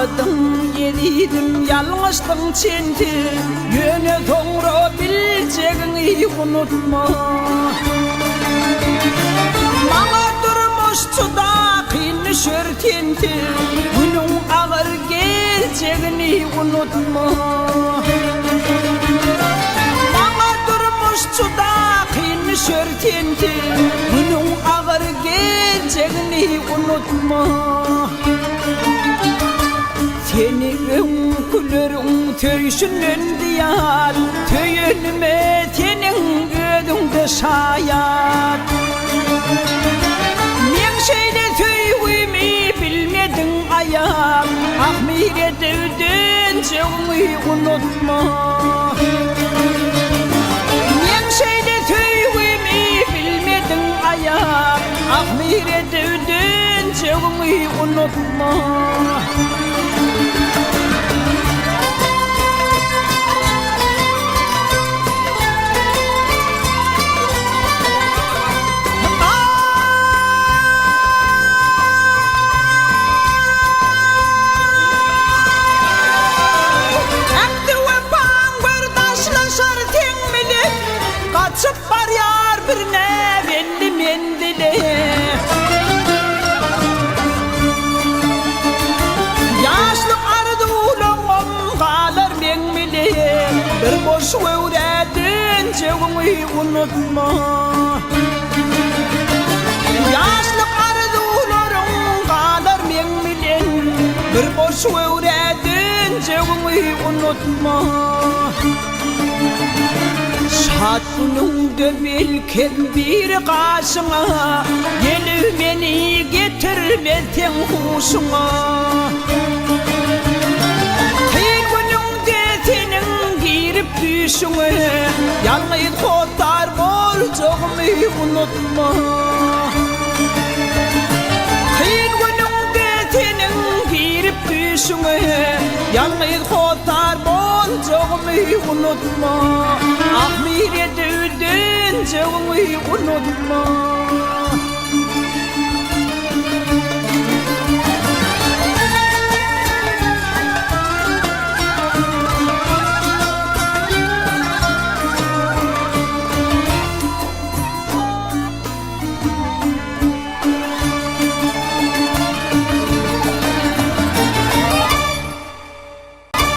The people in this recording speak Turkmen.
Aldadyň ezizim ýalňyşdyň çensiz Ýöne soňra biljegiňi unutma. Maňa durmuş juda kyn düşer sensiz Günüň agyr geljegini unutma. Maňa durmuş juda kyn düşer sensiz Günüň agyr geljegini unutma. Seni öňküleriň söýşünden zyýat Söýenime seniň özüňde şaýat. Meň şeýle söýgümi bilmediň aýap, Ahmyr edip dönjegiňi unutma. Meň şeýle söýgümi bilmediň aýap, Ahmyr edip dönjegiňi unutma. Ähdi wepaň gör daşlaşar seň bilen, Gaçyp barýar bir näbelli menzile. Ýaşlyk arzuwlaňam galar meň bilen, Bir boş göwrä dönjegiňi unutma. Ýaşlyk arzuwlaryň galar meň bilen, Bir boş göwrä dönjegiňi unutma. Şat günüňde belkem biri gaşyňa Gelip meni getirmez seň huşuňa. Kyn günüňde seniň girip düýşüňe Ýalňyz hossar boljagymy unutma. Kyn günüňde seniň girip düýşüňe Ýalňyz hossar boljagymy unutma. Ahmyr edip dönjegiňi unutma.